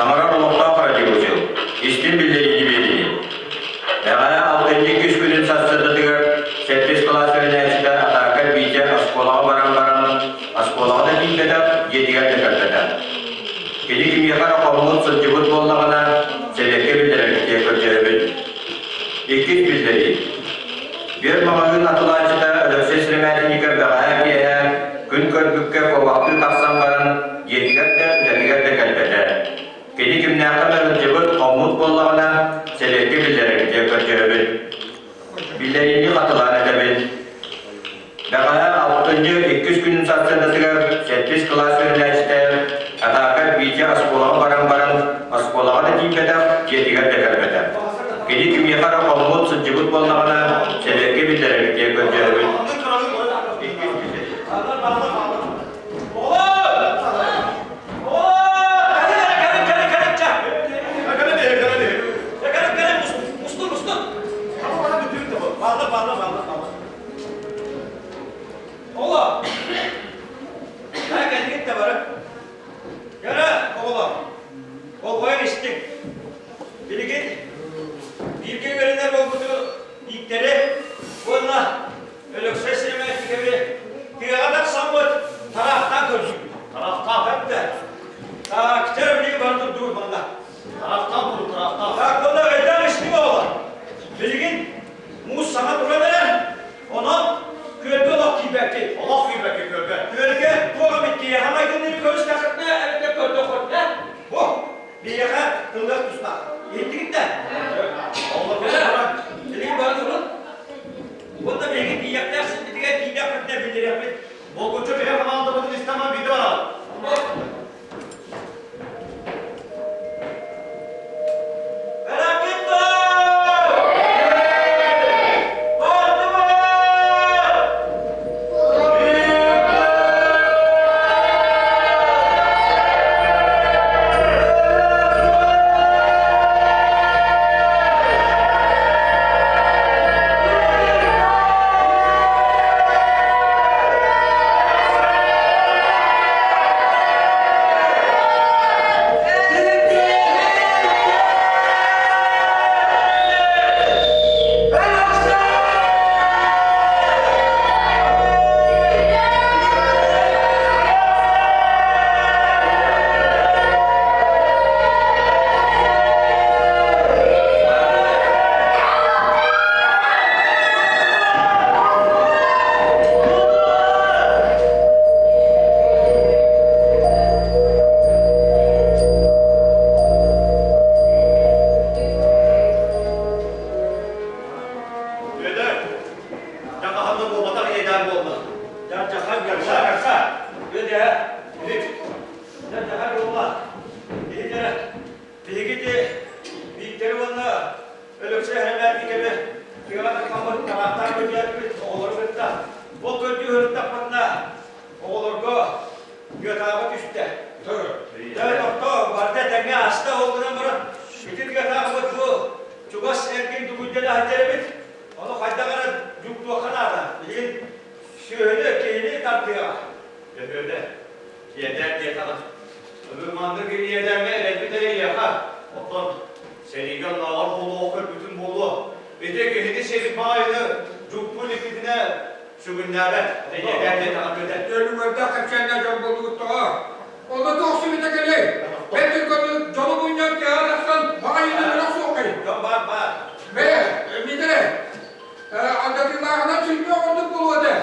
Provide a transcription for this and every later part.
Саҥарар олохтоох радиоузел. Истин биллэриини биэриини. Бэҕэһээ алтынньы үс күнүн сарсыардатыгар сэттис кылаас үөрэнээччитэ Атаакар Витя оскуолаҕа баран баран, оскуолаҕа да тиийбэтэх, дьиэтигэр да кэлбэтэх. Кини кимиэхэ эрэ хоммут сылдьыбыт буоллаҕына, сэбиэккэ биллэрэргитигэр көрдөһөбүт. Иккис биллэрии. Бүөр маҕаһыын атылааччыта Өлөксөй Сэрэмээтинньикэп бэҕэһээ киэһэ күн көрбүккэ куобахтыы тахсан баран, дьиэтигэр да, үлэтигэр да кэлбэтэ. Кини кимнээххэ да сылдьыбыт, хоммут буоллаҕына, сэбиэккэ биллэрэргитигэр көрдөһөбүт. Биллэриини хатылаан этэбин. Бэҕэһээ алтынньы иккис күнүн сарсыардатыгар сэттис кылаас үөрэнээччитэ Атаакар Витя оскуолаҕа баран баран оскуолаҕа да тиийбэтэх, дьиэтигэр да кэлбэтэх. Кини кимиэхэ эрэ хоммут, сылдьыбыт буоллаҕына, сэбиэккэ биллэрэргитигэр көрдөһөбүт. Оҕолор, haa кэлгит да бары. Кэрэ оҕолор, болҕойон истиҥ. Билигин бииргэ үөрэнэр буолбуту ииттэри уонна Өлөксөй Сэмэнчикэби тыаҕа тахсаммыт тараахтаан көрдүүбүт. Тараахтаах эттэ. Так, чэ, билигин бары турдубут манна. Тараахтаан туру, тараахтаан. Так, уонна өйдөөн истиҥ оҕолор. Билигин Муус саҥа туран эрэр, онон күөлгэ олох киирбэккин. Олох киирбэккин күөлгэ. Күөлгэ туох эмит киһиэхэ майгынныыры көрүстэххитинэ эбэтэр көрдөххүтүнэ, бу биһиэхэ тыллыах тустаах. Иһиттигит да? Билигин бары турун. Уонна биһиги тиийиэхтээх сирбитигэр тиийдэхпитинэ биллэриэхпит. Булгуччу биһиги хамаандабытын истэмэн биирдэ барабыт. Үөдэр, дьаһаһан да буолбатах иэдээн буолла. Дьаһан гарса гарса. Үөдэ, дьаһан буолла. Иһитэрэ, биһиги ити Бииктэри уонна Өлөксөй Сэмэнчикэби тыаҕа таххаммыт таҥастаах көрдөөтүбүт оҕолору кытта. Ол көрдүү сырыттахпытына оҕолорго тыатааҕы түстэ. Дьэ тохтоо, барыта этэҥҥэ ааста, ол гынан баран ити тыатааҕыбыт бу чугас эргин дугуйдан сылдьар эбит. Ону хайдах эрэ дьууктуохха наада. Билигин сүөһүнү, киһини тардыаҕа. Өһүөдэ, Иэдээн диэтэҕин. Ыбыр-маннык иэдээҥҥэ эрэлбит эрэ эйиэхэ. Оттон сэриигэ оннооҕор буолуоҕу көрбүтүм буолуо. Ити киһини сиэбит баҕайыны дьуппу иликпитинэ сүгүннээбэт. Иэдээн диэтэҕин бүтэ. Өлүгэрдээх кэпсээннээх дьон буоллугуттаҕа. Онно туох сүбэтэ кэлиэй? Бэл түргэнник дьону мунньан тыаҕа тахсан баҕайыны өлөх суоххай. Дьон баар баар. Бээ, Миитэрэй, алдьатыылааҕынан сүнньүөх ордук буолуо этэ.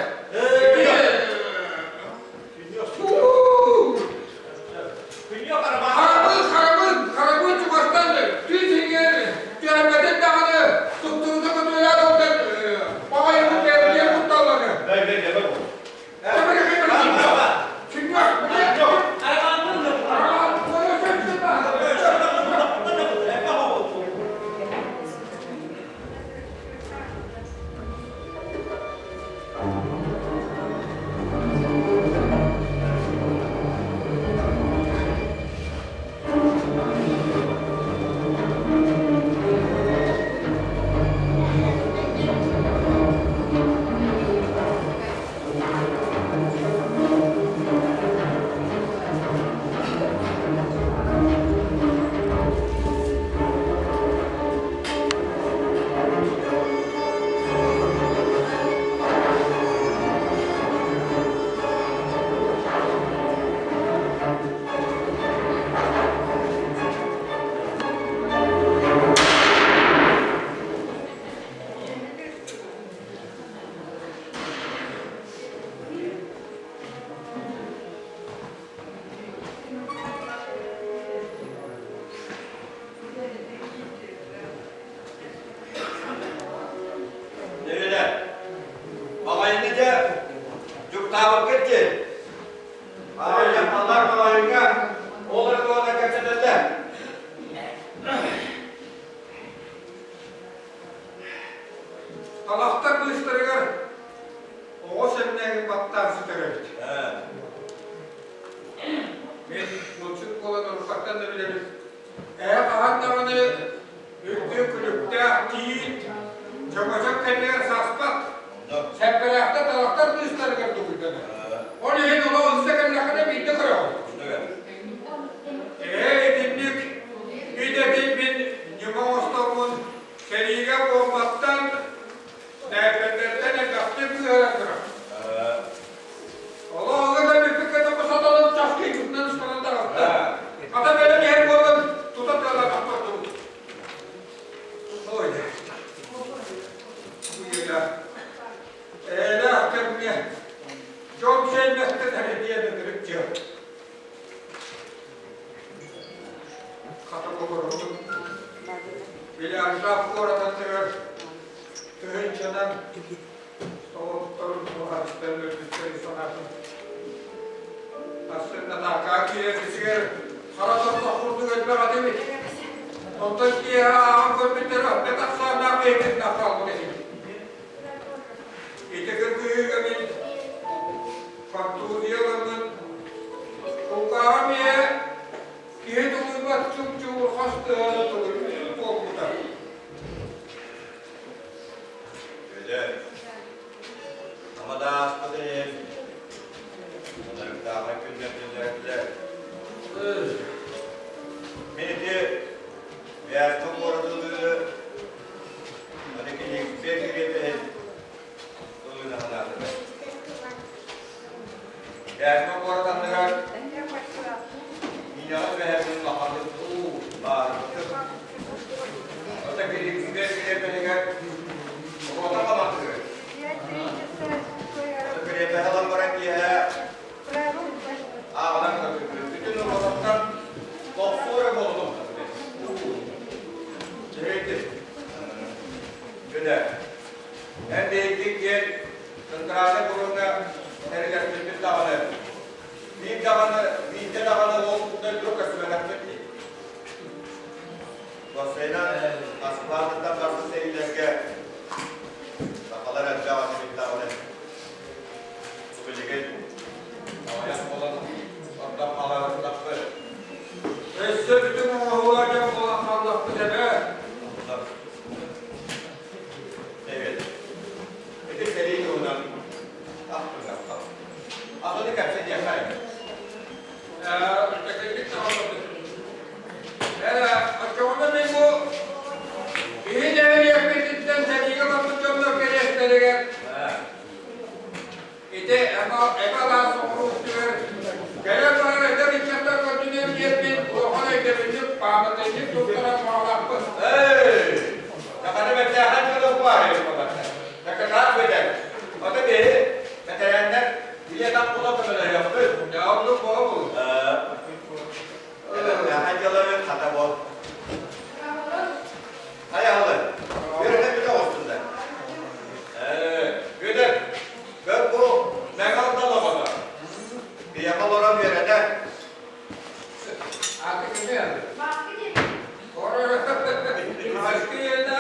Харабыл, харабыл, харабыл чугастан түү сиригэр түһэрбэтин даҕаны туттуруута көтүөлээх сылдьан баҕайыбыт бэйэбитигэр кутталланы. Талахтар быыстарыгар оҕо сэмнээгин баттаан сытар эбит. Мин булчут буолан уруккаттан да билэбин. Эһэ хаһан даҕаны үрдүк күлүктээх тиит чөкөчөк кэннигэр саспат. Сэппэрээхтэр талахтар быыстарыгар дугуйданар. Ол иһин олох ылса кэллэххинэ биирдэ көрөҕүн. Эһэ итинник идэтин мин ньыма оҥостоммун сэриигэ буомбаттан, снайпердэртэн элбэхтик быыһаран турар. Олох ыга бүппүт көтөҕө саталын часкыйбытынан ыстанан таҕыста. Хата бэлэм иһэр буолан тута тыалаах көрдүбүт. Ой, үйэлээх, эйэлээх кэмҥэ дьон сиэннэхтэн эрэ диэн ытырык дьыл. Хата олорбутум Миллиардаах куорат аттыгар тыһыынчанан Толотторун туһааччытан өлбүттэри санаатым. Сарсын атаакаҕа киирэрбитигэр хара тордох курдук элбэх этибит. Онтон киэһэ ааҕан көрбүттэрэ оппет ахсааннаах киһитиннэх хаалбыт этим. Ити кыргыһыыга мин контузия ыламмын, кулгааҕым иһэ киһи тулуйбат чуп-чугурхас тыаһа тулуйбут буолбута. Өлөр. Ама да ааспытын иһин, ынырыктаахай күннэр күннэрдилэр. Мин ити Вятка куоратылыыры аны Кенигсберг кириэппэһин ылыына санаатым. Вятка куорат анныгар Минаҕа түбэһэрбин улаханнык баарбытым. Ото Кенигсберг кириэппэһигэр рота хамандыыры. Ото кириэппэһи ылан баран киэһэ ааҕынан көрбүппүт. Бүтүн ротаттан тохсуо эрэ буолан Дьэһиэйдин. Дьүлэ. Эн биһикки диэн центральнай буруоҥҥа тэрилэспиппит даҕаны Биир даҕаны, биирдэ даҕаны ол дойдуга көстүбэтэхпит дии. Уопсайынан, Москватыттан барбыт сэриилэргэ сахалар элбэх этибит даҕаны. Билигин аҕыйах буолан ордон хаалаабыттахпыт. Өссө бүтүн оҥоһуулаах дьон буолан хааллахпыт эбээ. Evet. Ити сэрии туһунан ахтыахха. Атыны кэпсэтиэххэ эрэ. Тэкэйбит саҕаланды. Ээ, оччоҕуна мин бу киһи нэһилиэкпититтэн сэриигэ барбыт дьоннор кэриэстэригэр ити эбэ алаас соҕуруу өттүгэр кэлэ барар эдэр ыччаттар көрдүнэн диэппин улахан өйдөбүнньүк пааматынньык туттаран баҕалаахпын. Эй! Саханы бэртээхэй дьоно баар эбит буоллахтар. Такатаах бөтөн. Ото биһи бэтэрээннэр ийэ-тах була көмөлөһүөхпүт. Дьэ, оннук буолуо. Бэртээхэй дьыалары хата буол. Хайаһылы? Үөрэтэн бүтэ оҕустун да. Бүөтэр, көр бу Мэҥэ Алдан оҕото. Биһиэхэ олорон үөрэтэр. Аты кими? Аскыйына.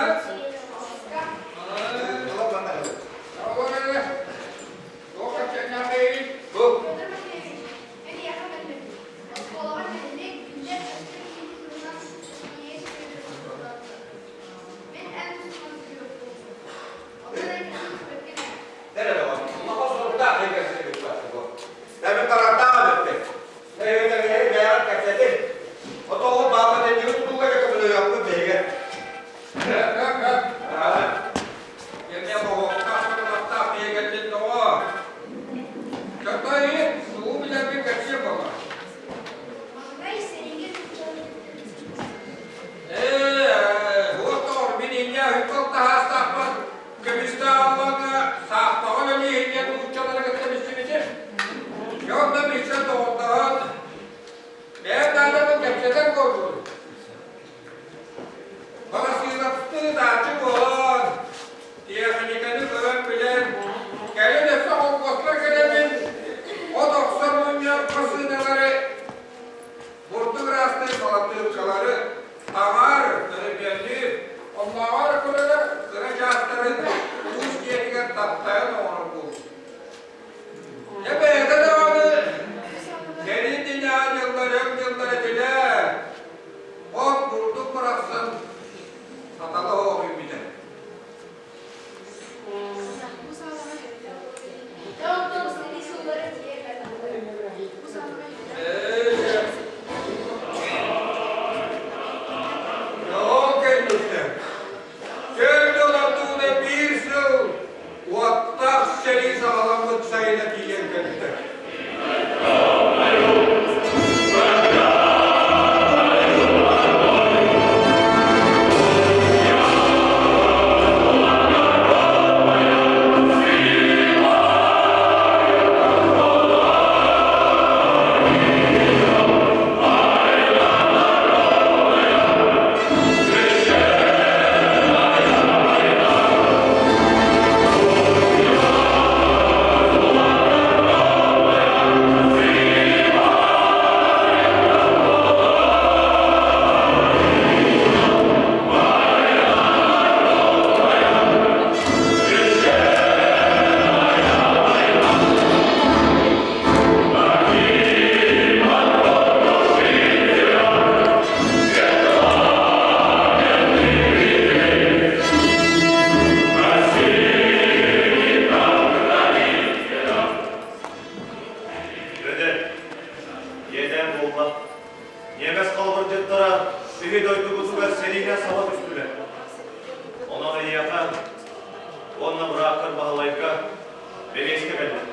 Көмүстээх саахтаҕа үлэлиэһин нууччалары кытта билсибитим. Дьэ онно билсэн доҕордоһон, бэйэм наадабын кэпсэтэн көрдүм. Барасыылаптыы да. Дойдубутугар сэриинэн саба түстүлэр. Онон эйиэхэ уонна бырааккар Баһылайга бэбиэскэ кэллэ.